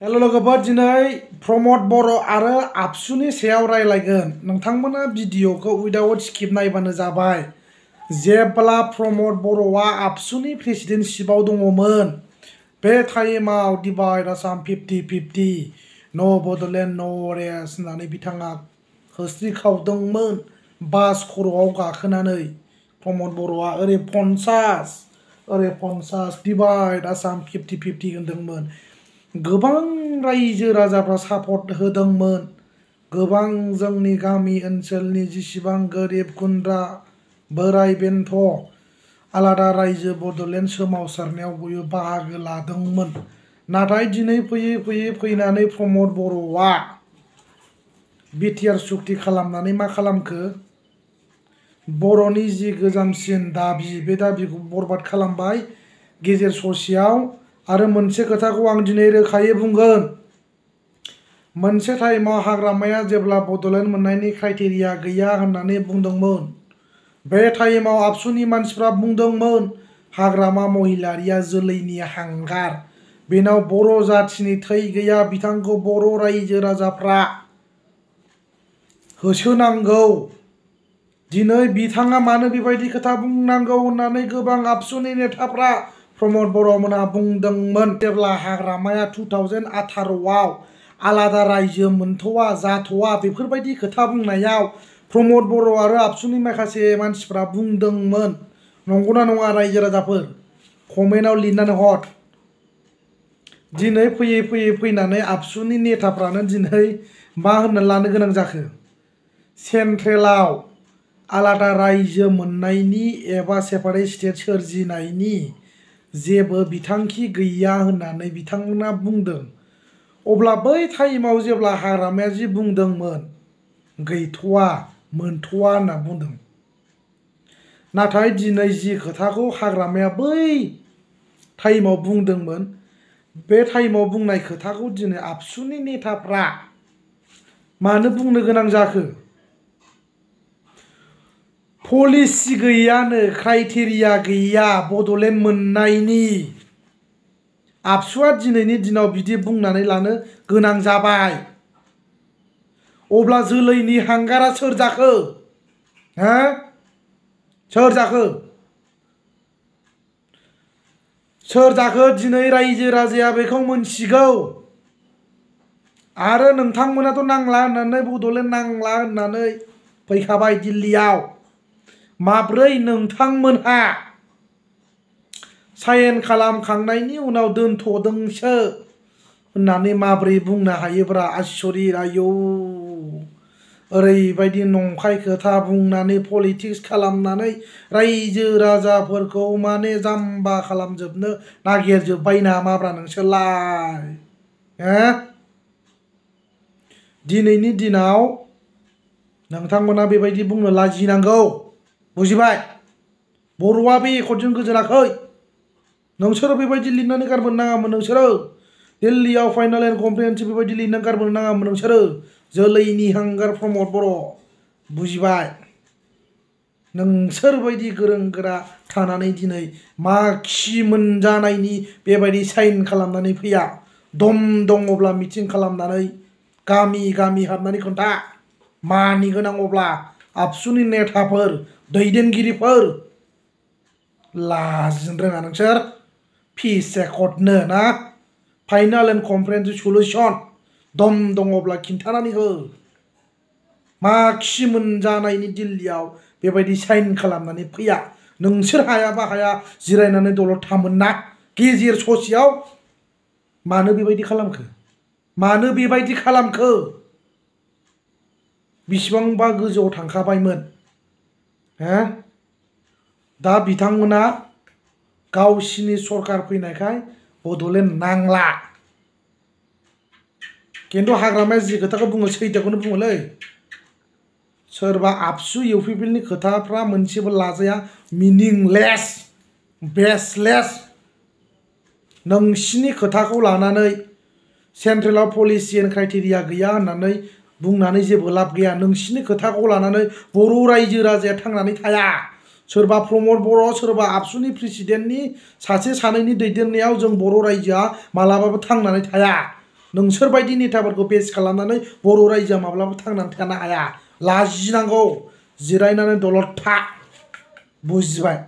Hello लोगोफोर दिनै प्रमद बर' आरो आबसुनि सायाव रायलायगोन। नोंथांमोना भिडिअखौ उइदाउट स्किप नायबानो जाबाय। जेब्ला प्रमद बर'आ आबसुनि प्रेसिडेन्टशिपआव दङमोन बे टाइमाव डिवाइड आसाम 50-50 न' बड'लेण्ड न' रेस्ट होननानै बिथाङा होस्रिखावदोंमोन बास खर'आव गाखोनानै। प्रमद बर'आ ओरै 50 ओरै 50 डिवाइड आसाम 50-50 होनदोंमोन। गोबां रायजो राजाफ्रा सापर्ट होदोंमोन। गोबां जोंनि गामि ओनसोलनि जेसेबां गोरिब गुन्द्रा बोराय बेन्थ आलादा रायजो बड'लेण्ड सोमावसारनायाव बयबो बाहागो लादोंमोन। नाथाय दिनै फैयै फैयै फैनानै प्रमद बर'आ बिटिआर सुक्ति खालामनानै मा खालामखो? बर'नि जि गोजामसिन दाबि बे दाबिखौ बरबाद खालामबाय गेजेर ससेयाव। आरो मोनसे खोथाखौ आं दिनै रोखायै बुंगोन। मोनसे टाइमाव हाग्रामाया जेब्ला बड'लेण्ड मोननायनि क्राइटेरिया गैया होननानै बुंदोंमोन बे टाइमाव आबसुनि मानसिफ्रा बुंदोंमोन हाग्रामा महिलारिया जोलैनि हांगार, बेनाव बर' जाथिनि थै गैया, बिथांखौ बर' रायजो राजाफ्रा होसोनांगौ। दिनै बिथाङा मानो बेबायदि खोथा बुंनांगौ होननानै गोबां आबसुनि नेताफ्रा प्रमद बर'मोनहा बुंदोंमोन। जेब्ला हाग्रामाया 2018आव आलादा रायजो मोनथ'वा जाथ'वा बेफोरबायदि खोथा बुंनायाव प्रमद बर' आरो आबसुनि माखासे मानसिफ्रा बुंदोंमोन। नंगौना नङा रायजो राजाफोर? कमेन्टआव लिरनानै हर। दिनै फैयै फैयै फैनानै आबसुनि नेताफ्रानो दिनै मा होननानै लानो गोनां जाखो? सेन्ट्रेलाव आलादा रायजो मोननायनि एबा सेपारेट स्टेट सोरजिनायनि जेबो बिथांखि गैया होननानै बिथांमोना बुंदों। अब्ला बै टाइमाव जेब्ला हाग्रामाया जि बुंदोंमोन गैथ'वा मोनथ'वा होनना बुंदों। नाथाय दिनै जि खोथाखौ हाग्रामाया बै टाइमाव बुंदोंमोन बे टाइमाव बुंनाय खोथाखौ दिनै आबसुनि नेताफ्रा मानो बुंनो गोनां जाखो? पलिसि गैयानो, क्राइटेरिया गैया बड'लेण्ड मोननायनि। आबसुआ दिनैनि दिनाव बिदि बुंनानै लानो गोनां जाबाय। अब्ला जोलैनि हांगारा सोर जाखो? हो? सोर जाखो? सोर जाखो? दिनै रायजो राजाया बेखौ मोनथिगौ। आरो नोंथांमोनाथ' नांला होननानै बड'लेण्ड नांला होननानै फैखाबाय दिल्लीयाव। माब्रै नोंथांमोनहा साइन खालामखांनायनि उनाव दोनथ'दोंसो होननानै माब्रै बुंनो हायोब्रा? आसरित! आयौ ओरैबायदि नंखाय खोथा बुंनानै पलिटिक्स खालामनानै रायजो राजाफोरखौ माने जाम्बा खालामजोबनो नागिरजोब्बाय नामाब्रा नोंसोरलाय? हो? दिनैनि दिनाव नोंथांमोना बेबायदि बुंनो लाजिनांगौ। बुजिबाय? बर'आ बे एकर्डजों गोजोनाखै। नोंसोरो बेबायदि लिरनानै गारबोनो नाङामोन। नोंसोरो दिल्लीयाव फाइनाल एन्ड कम्प्रिहेन्सिभ बेबायदि लिरनानै गारबोनो नाङामोन। नोंसोरो जोलैनि हांगार प्रमद बर'। बुजिबाय? नोंसोर बायदि गोरों गोरा थानानै दिनै मा खि मोनजानायनि बेबायदि साइन खालामनानै फैया? दम दङब्ला मिटिं खालामनानै गामि गामि हाबनानै खोन्था। मानिगोनां आबसुनि नेताफोर दैदेनगिरिफोर। लाजिनो रोङा नोंसोर? पिस एकर्डनो ना? फाइनाल एन्ड कम्प्रिहेन्सिभ सल्युसन दम दङब्ला खिन्थानानै हो। मा खि मोनजानायनि दिल्लीयाव बेबायदि साइन खालामनानै फैया? नोंसोर हायाबा हाया जिरायनानै दलद थामोन ना? गेजेर ससेयाव मानो बेबायदि खालामखो? मानो बेबायदि खालामखो? बिसिबांबा गोजौआव थांखाबायमोन। हो? दा बिथांमोना गावसिनि सरकार फैनायखाय बड'लेण्ड नांला। खिन्थु हाग्रामाया जि खोथाखौ बुङो सैथोखौनो बुङोलै। सोरबा आबसु इउपिपिएलनि खोथाफ्रा मोनसेबो लाजाया, मिनिंलेस, बेसलेस। नोंसिनि खोथाखौ लानानै सेन्ट्रेलाव पलिसि एन्ड क्राइटेरिया गैया होननानै बुंनानै जेबो लाब गैया। नोंसिनि खोथाखौ लानानै बर' रायजो राजाया थांनानै थाया। सोरबा प्रमद बर' सोरबा आबसुनि प्रेसिडेन्टनि सासे सानैनि दैदेननायाव जों बर' रायजोआ मालाबाबो थांनानै थाया। नोंसोरबायदि नेताफोरखौ बेस खालामनानै बर' रायजोआ माब्लाबा थांनानै थानो हाया लाजिनांगौ जिरायनानै दलद था बुजिबाय।